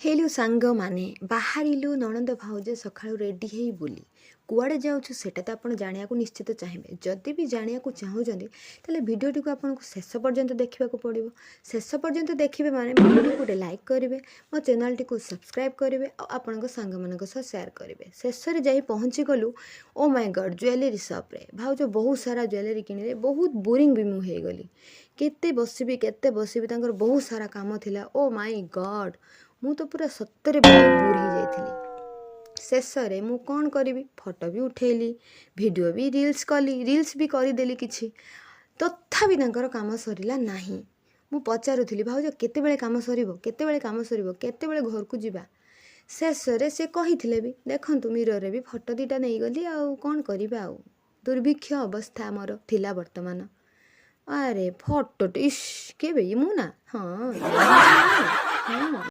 ହେଲୁ ସାଙ୍ଗମାନେ, ବାହାରିଲୁ ନଣନ୍ଦ ଭାଉଜ ସକାଳୁ ରେଡ଼ି ହେଇ ବୁଲି। କୁଆଡ଼େ ଯାଉଛୁ, ସେଇଟା ତ ଆପଣ ଜାଣିବାକୁ ନିଶ୍ଚିତ ଚାହିଁବେ। ଯଦି ବି ଜାଣିବାକୁ ଚାହୁଁଛନ୍ତି, ତାହେଲେ ଭିଡ଼ିଓଟିକୁ ଆପଣଙ୍କୁ ଶେଷ ପର୍ଯ୍ୟନ୍ତ ଦେଖିବାକୁ ପଡ଼ିବ। ଶେଷ ପର୍ଯ୍ୟନ୍ତ ଦେଖିବେ ମାନେ ଭିଡ଼ିଓଟିକୁ ଗୋଟେ ଲାଇକ୍ କରିବେ, ମୋ ଚ୍ୟାନେଲଟିକୁ ସବସ୍କ୍ରାଇବ୍ କରିବେ ଆଉ ଆପଣଙ୍କ ସାଙ୍ଗମାନଙ୍କ ସହ ସେୟାର କରିବେ। ଶେଷରେ ଯାଇ ପହଞ୍ଚିଗଲୁ, ଓ ମାଇ ଗଡ଼୍, ଜୁଏଲେରୀ ସପ୍ରେ। ଭାଉଜ ବହୁତ ସାରା ଜୁଏଲେରୀ କିଣିଲେ। ବହୁତ ବୋରିଂ ବି ମୁଁ ହେଇଗଲି। କେତେ ବସିବି, କେତେ ବସିବି? ତାଙ୍କର ବହୁତ ସାରା କାମ ଥିଲା। ଓ ମାଇ ଗଡ଼୍, ମୁଁ ତ ପୁରା ସତରେ ବହୁତ ବୋର୍ ହେଇଯାଇଥିଲି। ଶେଷରେ ମୁଁ କ'ଣ କରିବି? ଫଟୋ ବି ଉଠେଇଲି, ଭିଡ଼ିଓ ବି ରିଲ୍ସ କଲି, ରିଲ୍ସ ବି କରିଦେଲି କିଛି। ତଥାପି ତାଙ୍କର କାମ ସରିଲା ନାହିଁ। ମୁଁ ପଚାରୁଥିଲି, ଭାଉଜ, କେତେବେଳେ କାମ ସରିବ? କେତେବେଳେ କାମ ସରିବ? କେତେବେଳେ ଘରକୁ ଯିବା? ଶେଷରେ ସେ କହିଥିଲେ ବି, ଦେଖନ୍ତୁ, ମିରରରେ ବି ଫଟୋ ଦୁଇଟା ନେଇଗଲି। ଆଉ କ'ଣ କରିବା ଆଉ? ଦୁର୍ଭିକ୍ଷ ଅବସ୍ଥା ଆମର ଥିଲା ବର୍ତ୍ତମାନ। ଆରେ, ଫଟୋଟି, ଇସ୍, କେବେ ମୁଁ ନା ହଁ ହଁ।